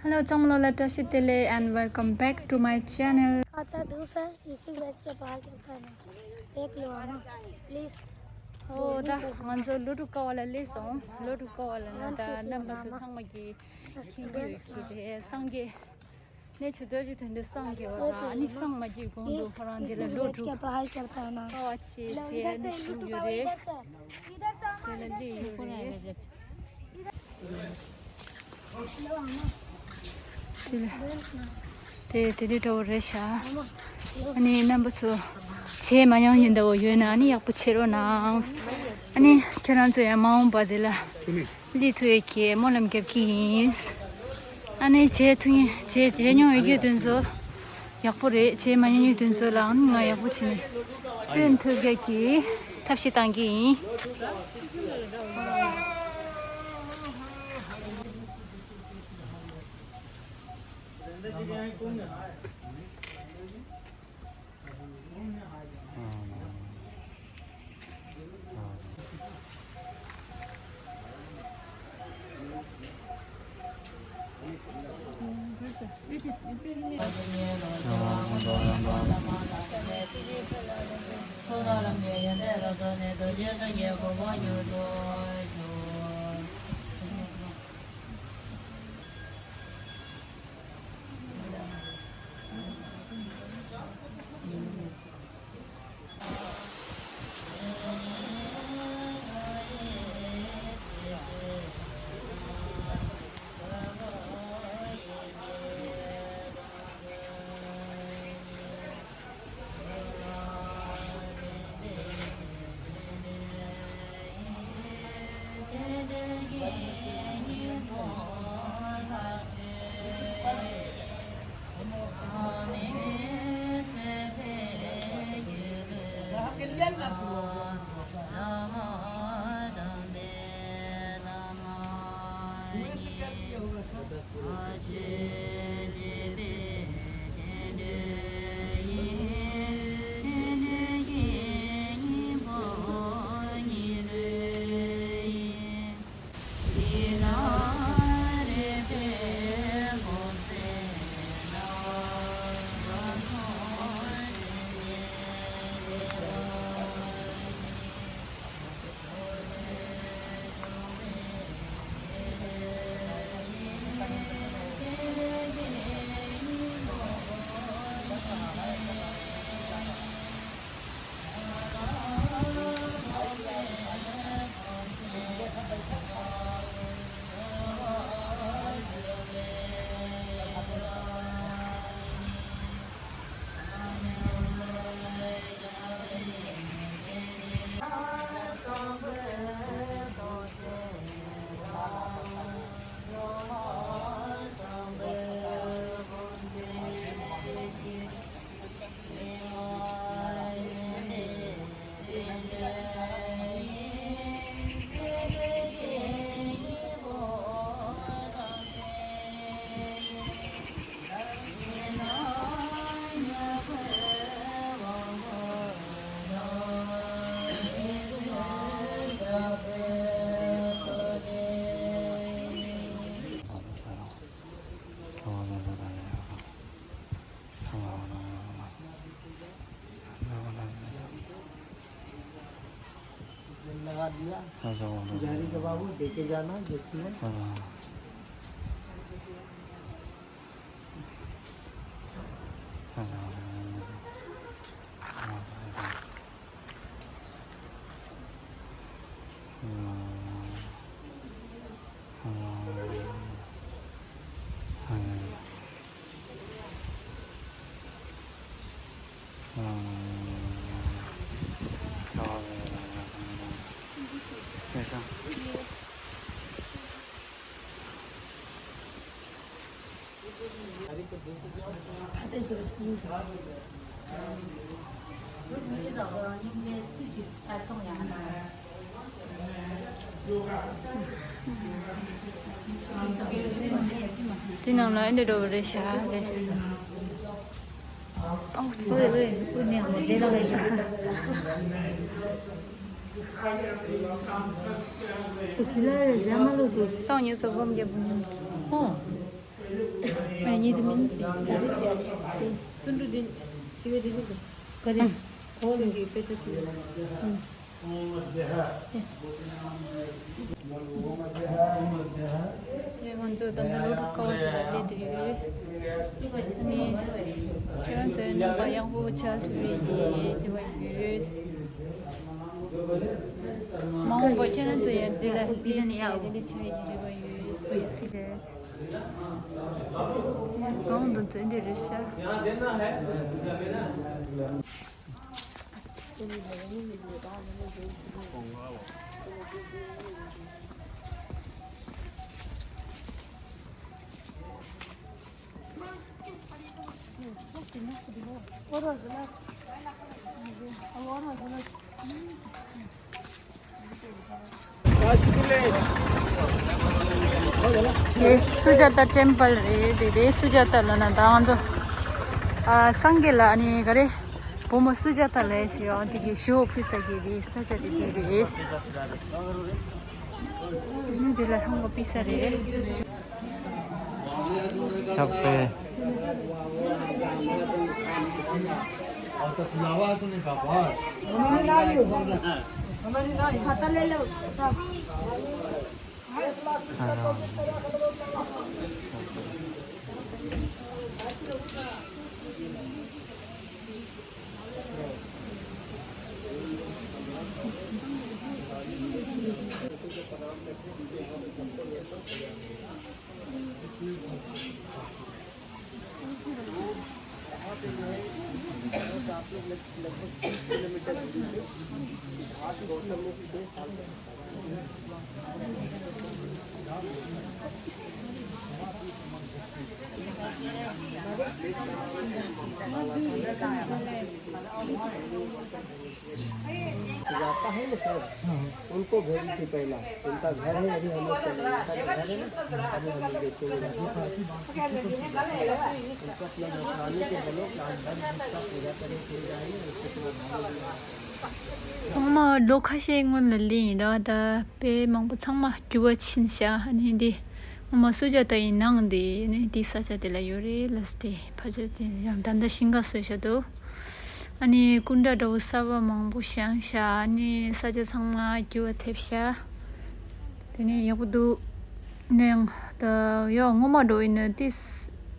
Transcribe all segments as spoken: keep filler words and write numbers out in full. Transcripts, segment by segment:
Hello ཚང་མ་ལ་བཀྲ་ཤིས་བདེ་ལེགས། And welcome back to my channel. ཁ་ཏ་དུ་ཕེ་ཡི་སི་བེ་ཆ་པ་ཧ་ཀྱ་ཐ་ན། དེག་ལོ་ཨ་མ། Please. ཨོ་ད་ང་ཚོ་ལོ་དྲུག་ཀ་བ་ལ་སླེབས་སོང་། ལོ་དྲུག་ཀ་བ་ལ་ན་ད་རྣམ་པ་ཚོ་ཚང་མ་གི་མཁྱེན་གྱི་ཡོད་ཀྱི་རེད། སངས་རྒྱས་གནས་ཆུ་རྡོ་རྗེ་དོན་དུ་སངས་རྒྱས་པ་ར། ཨ་ནི་སངས་མ་རྒྱས་གོང་དུ་ཁོ་རང་འདི་ལ་ལོ་དྲུག་ཀ་བ་ཆེ་ཟེར་ནི་ཞུ་ཡོད་རེད། དེ་ལ་འདི་ཡོད་རེད། དེ་དེ་དེ་འདྲ་བོ་རེད་ཤག་ཨ་ནི་རྣམ་པ་ཚོ་བྱས་མ་མྱོང་ཉིན་འདྲ་བོ་ཡོད་ན་ཨ་ནི་ཡག་པོ་བྱེད་རོགས་གནང་། ཨ་ནི་ཁྱེད་རང་ཚོ་ཡང་མ་འོངས་པ་དེ་ལ་སླེབས་ཐུབ་ཡས་ཀྱི་སྨོན་ལམ་རྒྱབ་ཀྱི་ཡིན། ཨ་ནི་བྱས་ཐུབ་ཡིན་བྱས་བྱས་མྱོང་ཡོད་རྒྱུ་དེ་ཚོ་ཡག་པོ་རེད། བྱས་མ་མྱོང་ཡོད་དེ་ཚོ་ལའང་ང་ཡག་པོ་བྱས་ནས་སྟོན་ཐུབ་ཡས་ཀྱི་ཐབས་ཤེས་བཏང་གི་ཡིན། लगा दिया। पुजारी के बाबू, देखे जाना, देखिए। དེ་ནང་ལ་ཨེ་འདྲ་འགྲོ་བ་རེད་ཤག་དེ། སང་ཉིན་ཚོ་སྒོམ་རྒྱབ་ཧོ། ཉིད་མིན། བརྩོན་འགྲུས་ལྡན། ཞི་བའི་ལྡན་ལྡན་དུ། ག་རེ། གོང་ནས་ཀྱི་དཔེ་ཆ་ཁྱེར། ཡ། ང་ཚོ་ད་ལྟ་སློབ་ཕྲུག་ཀ་བ་ཅིག་ལ་སླེབས་བསྡད་ཡོད། ཨ་ནི་ཁྱེད་རང་ཚོའི་རྣམ་པ་ཡག་པོ་མཇལ་ཐུབ་པའི་ཡིད་ཆེས་པ་ཡོད། མ་འོངས་པར་ཁྱེད་རང་ཚོ་ཡང་འདི་ལ་སླེབས་བྱས་འདི་འདྲ་བྱ་ཡི་ཡོད་པ་ཡོད། གང་དུ་འཛུལ་འདི་རེད་ཤག་དེ་སུ་ཇཱ་ཏཱ་ཊེམ་པལ་རེད། དེ་དེ་སུ་ཇཱ་ཏཱ་ལ་ན་ད་ང་ཚོ་ཨ་སངས་རྒྱས་ལ་ཨ་ནི་ག་རེ་བུ་མོ་སུ་ཇཱ་ཏཱ་ལ་ཟེར་ཡོང་དེ་གི་ཞུ་བོ་ཕུལ་ས་གི་རེད། ས་ཆ་དེ་དེ་རེད། དེ་ལ་ཧང་གོ་པི་ས་རེད། ཆགས་པས། खाता ले लो, खाता। जाता है ना सर, उनको भेजी थी पहला, उनका घर है, अभी हम लोग चले, उनका घर है ना, अभी हम लोग देखेंगे। उनको अपना नौकरानी को बोलो कि आज दस दिन का पूजा करें, फिर जाएंगे, उसको पूरा धाम ཚང་མ་ལོ་ཁ་ཤས་སྔོན་ལ་སླེབས་ཡིན་ར། ད་དཔེ་མང་པོ་ཚང་མ་འགྱུར་བ་ཕྱིན་ཤག་ཨ་ནི་འདི་སྔོན་མ་སུ་ཇཱ་ཏཱ་ཡི་ནང་འདི་ནི་འདི་ས་ཆ་དེ་ལ་ཡོད་རེད་ལ། དེ་ཕ་ཆོས་དེ་ཡང་ད་ལྟ་ཞིང་ཁ་བཟོས་ཤག་འདུག་ཨ་ནི་སྐུ་འདྲ་འདྲ་བོ་གསར་པ་མང་པོ་བཞེངས་ཤག་ཨ་ནི་ས་ཆ་ཚང་མ་འགྱུར་བ་ཐེབས་ཤག་དེ་ནས་ཡག་པོ་འདུག་ནས་ད་ཡོ་སྔོན་མ་འདྲ་བོ་ཡིན་ན་ཏིས་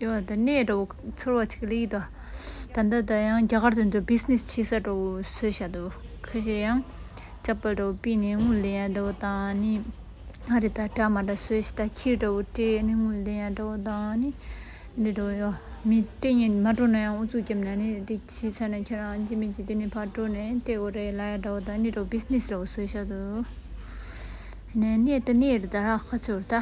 ཡོ་ད་གནས་འདྲ་བོ་ཚོར་བ་ཅིག་སླེབས་ཀྱི་འདུག་ད་ལྟ་ད་ཡང་རྒྱ་གར་དེ་ཚོ་བི་ཛི་ནེ་སི་བྱེད་ས་འདྲ་བོ་བཟོས་བཞག་འདུག་ཁ་ཤས་ཡང་ཅབ་པལ་འདྲ་བོ་ཕུད་ནས་དངུལ་ལེན་ཡ་འདྲ་བོ་དང་ནི། ཨ་རེ་ད་འདྲ་མ་འདྲ་བཟོས་ཤག་ད་ཁྱི་འདྲ་བོ་སྤྲད་ནས་དངུལ་ལེན་ཡ་འདྲ་བོ་དང་ནི། འདི་འདྲ་བོ་ཡོ། མི་སྤྲད་ཉན་མ་འགྲོ་ན་ཡང་ཨུ་ཚུགས་བརྒྱབ་ན་ནི་འདི་བྱས་ཚར་ན་ཁྱོད་རང་ཅི་མི་ཅི་འདི་ནས་ཕར་འགྲོ་ནས་སྤྲད་དགོས་རེད་ལབ་ཡ་འདྲ་བོ་དང་འདི་འདྲ་བོ་བི་ཛི་ནེ་སི་འདྲ་བོ་བཟོས་བཞག་འདུག་ཡིན་ནའི་གནས་དེ་གནས་རེད་ད་ར་ཁ་ཚོར་ད།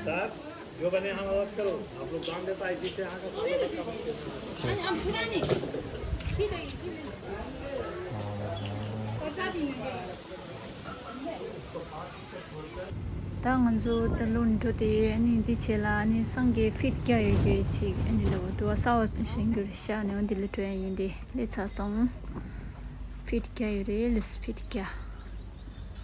सर, जो बने हम अलग करो, आप लोग बांध देता है, जिससे यहाँ का हम सुना नहीं। ठीक है, प्रसाद ही नहीं। ད་ང་ཚོ་ད་ལོ་འགྲོ་དེ་ཡོད། ཨ་ནི་འདི་བྱས་ལ་ཨ་ནི་སངས་རྒྱས་ཕིཊ་བརྒྱ་ཡོད་རྒྱུ་ཅིག་ཨ་ནི་ལོ་དུ་བ་ས་བ་ཞིང་གི་ཤ་ནས་འོ་འདི་ལ་འགྲོ་ཡ་ཡིན་ཏེ་སླེབས་ཚར་སོང་། ཕིཊ་བརྒྱ་ཡོད་རེད་ལེས་ཕིཊ་བརྒྱ།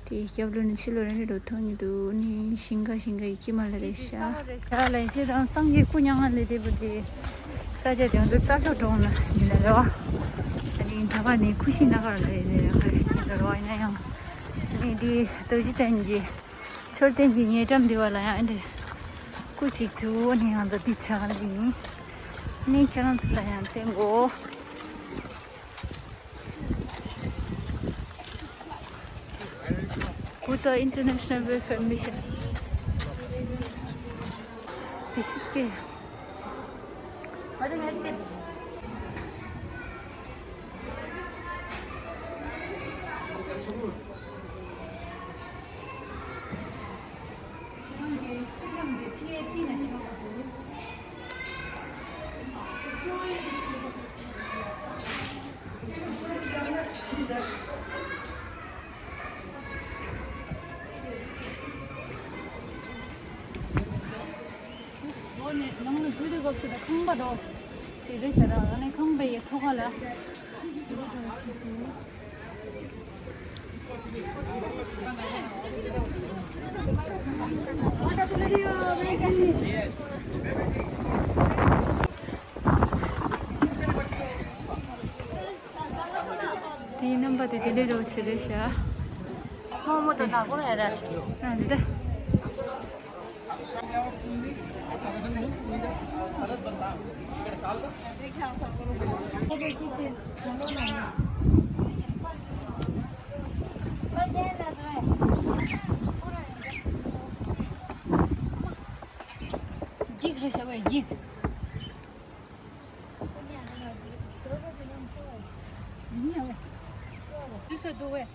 དེའི་སྐྱབས་འགྲོ་ནི་ཕྱི་ལོ་རེ་རེ་རུ་ཐོན་གྱི་འདུག་ནི་ཞིང་ཁ་ཞིང་ཁའི་དཀྱིལ་མ་ལ་རེད་ཤག་ཤག་ལ་ཤེས་དང་སངས་རྒྱས་སྐུ་མྱ་ངན་ལས་འདས་པ་དེ་ས་ཆ་དེ་ཚོ་རྩྭ་མཆོག་གྲོང་ལ་ཡིན་ན་རེད་བ། ཨ་ནི་ད་ག་ནི་ཁུ་ཤི་ན་གར་ལ་ཡིན་ན་རེད་བ། ཡིན་ན་ཡང་ནི་འདི་རྡོ་རྗེ་གདན་གྱི་མཆོད་རྟེན་གྱི་ཉེ་འགྲམ་འདི་བ་ལ་ཡང་ཨ་འདྲ་སྐུ་གཅིག་ཐུག་ནི་ང་ཚོ་འདི་ཆགས་ལ་ཡིན། ནི་ཁྱེད་རང་ཚོ་ལ་ཡང་བསྟན་གོ། Bhutan International Welfare Mission. Biscuit. ནང་ལ་འཛུལ་དུས་སྐབས་སུ་ད་ཁང་པ་འགྲོ། དེ་རེད་ཟེར་ར་ཨ་ནི་ཁང་པའི་ཡི་ཐོག་ཁ་ལ། དེའི་རྣམ་པ་དེ་དེ་ལས་རོ་ཆེ་རེད་ཤག་མོ་མོ་དང་ནག་པོ་རེད་ར། ཨ་འདི་ད། འགྱིག་རེད་ཤག་བས་འགྱིག་འདུག་སེ་འདུག་བས།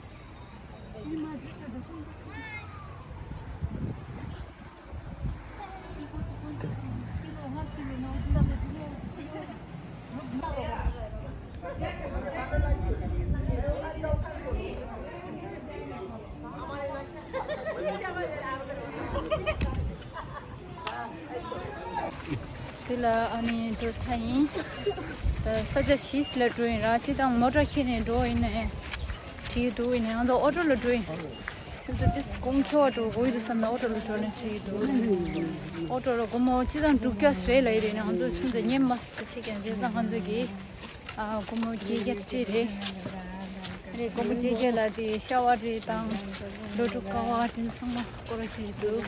དེ་ལ་ཨ་ནི་འགྲོ་ཚར་ཡིན། ད་ས་ཆ་བཞི་ལ་འགྲོ་ཡིན་ར། སྤྱིར་བཏང་མོ་ཊ་ཁྱེར་ནས་འགྲོ་ཡིན་ནའི་བྲིས་འགྲོ་ཡིན་ནའི་ང་ཚོ་ཨོ་ཏོ་ལ་འགྲོ་ཡིན། ང་ཚོ་ཏིས་གོང་ཁྱོ་བ་འགྲོ་དགོས་ཡོད་བསམ་ན་ཨོ་ཏོ་ལ་འགྲོ་ནས་བྲིས་འདུག་ཨོ་ཏོ་ལ་སྒོར་མོ་སྤྱིར་བཏང་དྲུག་བརྒྱ་རེད་ལ་ཡིན་རེད་ནའི་ང་ཚོ་ཆུང་ཚེ་ཉན་མ་སྲིད་དེ་ཆེ་ཀྱང་བྱས་ཙང་ང་ཚོ་གིས། ཨ། སྒོར་མོ་བརྒྱད་བརྒྱ་སྤྲད་རེད། རེད། སྒོར་མོ་བརྒྱད་བརྒྱ་ལ་དེ་ཤ་བ་རེད་དང་། ལོ་དྲུག་ཀ་བ་དེ་ཚོ་ཚང་མ་སྐོར་ར་ཁྱེར་འདུག་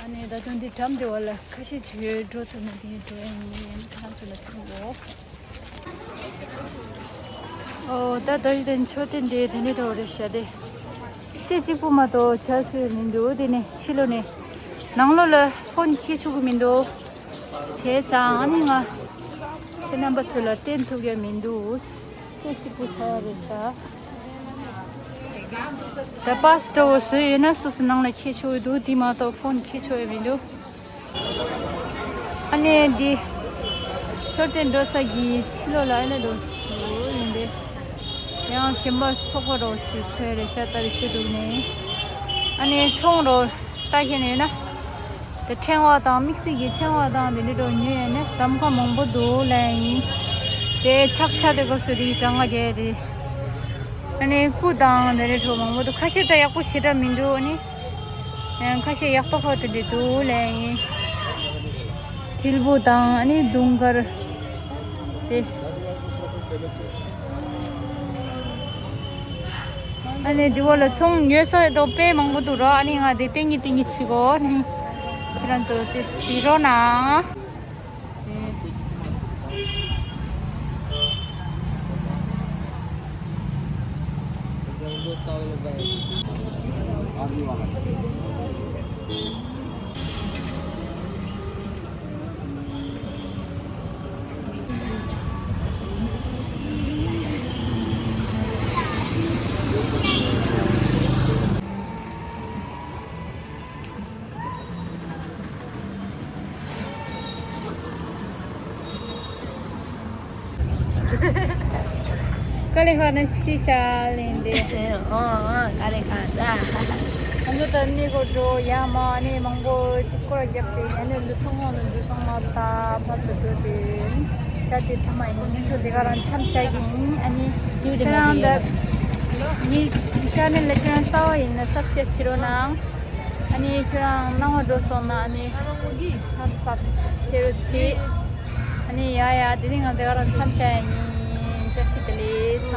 ཨ་ནི་ད་དུང་འདི་འགྲམ་དེ་བ་ལ་ཁ་ཤས་ཅིག་ཡོད། འགྲོ་ཐུབ་ན་དེ་འགྲོ་ཡ་ཡིན། ཁྱེད་རང་ཚོ་ལ་ཕུལ་འོ། ཨོ་ད་ད་ཡི་དེ་མཆོད་རྟེན་དེ་དེ་ནས་འགྲོ་རེད་ཤག་དེ། སྐད་གཅིག་པུ་མ་གཏོགས་ཆ་ཚུལ་མི་འདུག་དེ་ནས་ཕྱི་ལོགས་ནས་ནང་ལོགས་ལ་ཕོན་འཁྱེར་ཆོག་གི་མི་འདུག་བྱས་ཙང་ཨ་ནི་ང་ཁྱེད་རྣམ་པ་ཚོ་ལ་བསྟན་ཐུབ་ཡ་མི་འདུག་སྐད་གཅིག་པུ་ཆགས་རེད་ཤག་ད་པཱ་སི་འདྲ་བོ་བཟོས་ཡོད་ན་སོ་སོ་ནང་ལ་འཁྱེར་ཆོག་གི་འདུག་དེ་མ་གཏོགས་ཕོན་འཁྱེར་ཆོག་ཡ་མི་འདུག་ཨ་ནི་འདི་མཆོད་རྟེན་འགྲོ་ས་གི་ཕྱི་ལོགས་ལ་ཨ་ནི་འགྲོ་ཞུ་ཡིན་ཏེ། ཡང་གཞན་པ་ཚོགས་པ་རོགས་ཞིག་འཚོལ་རེ་ཤ་སྟ་རེ་ཞུ་འདུག་ནས། ཨ་ནི་ཚོང་རོགས་ལྟ་མཁན་ཡོད་ན། དེ་ཕྲེང་བ་དང་དམིགས་བསལ་གྱི་ཕྲེང་བ་དང་དེ་འདྲ་འགྲོ་ཉོས་ཡོད་ན་གདམ་ཁ་མང་པོ་འདུག་ལབ་ཡིན། དེ་ཆག་ཆག་དེ་སྐབས་སུ་དེ་གྲངས་ཀ་རྒྱས་རེད། ཨ་ནི་སྐུ་དང་དེ་འདྲ་འགྲོ་མང་པོ་འདུག་ཁ་ཤས་ད་ཡག་པོ་ཞེ་དྲག་མི་འདུག་ཨ་ནི། ཡང་ཁ་ཤས་ཡག་པོ་ཁོ་དེ་འདྲ་འདུག་ལབ་ཡིན། དྲིལ་བུ་དང་ཨ་ནི་དུང་དཀར་དེ། ཨ་ནི་དེ་བ་ལ་ཚོང་ཉོས་ས་དོ་དཔེ་མང་པོ་འདུག་ར། ཨ་ནི་ང་དེ་ཏིང་ངེ་ཏིང་ངེ་བྱེད་དགོས་ནི། ཁྱེད་རང་ཚོ་དེ་གཟིགས་རོགས་གནང་། དཀའ་ལས་ཁག་ན་ཤི་ཤ་ལེན་ཏེ། ཨོ་ཨོ་དཀའ་ལས་ཁག་ད། ང་ཚོ་ད་གནས་སྐོར་འགྲོ་ཡ་མ་ཨ་ནི་མང་པོ་ཅིག་སྐོར་རྒྱབ་སྟེ་ཡ་ནི་འདི་ཚོང་ཁང་ལ་འཛུལ་སོང་མ་ད་ཕར་ཚུར་འགྲོ་དེ་ད་དེ་ཐ་མ་ཡིན། ང་ཚོ་དེ་ག་རང་མཚམས་བཞག་གི་ཡིན། ཨ་ནི་ཁྱེད་རང་ད་ངའི་ཅ་ནལ་ལ་ཁྱེད་རང་རྩ་བ་ཡིན་ན་སབ་སི་ཀ་རབ་བྱེད་རོགས་གནང་། ཨ་ནི་ཁྱོད་རང་སྣང་བ་འགྲོ་སོང་ན་ཨ་ནི་ཧམ་སབ་ཁྱེད་རུ་ཆི། ཨ་ནི་ཡ་ཡ་དེ་རིང་ང་དེ་ག་རང་མཚམས་བཞག་ཡ་ཡིན། བཀྲ་ཤིས་བདེ་ལེགས།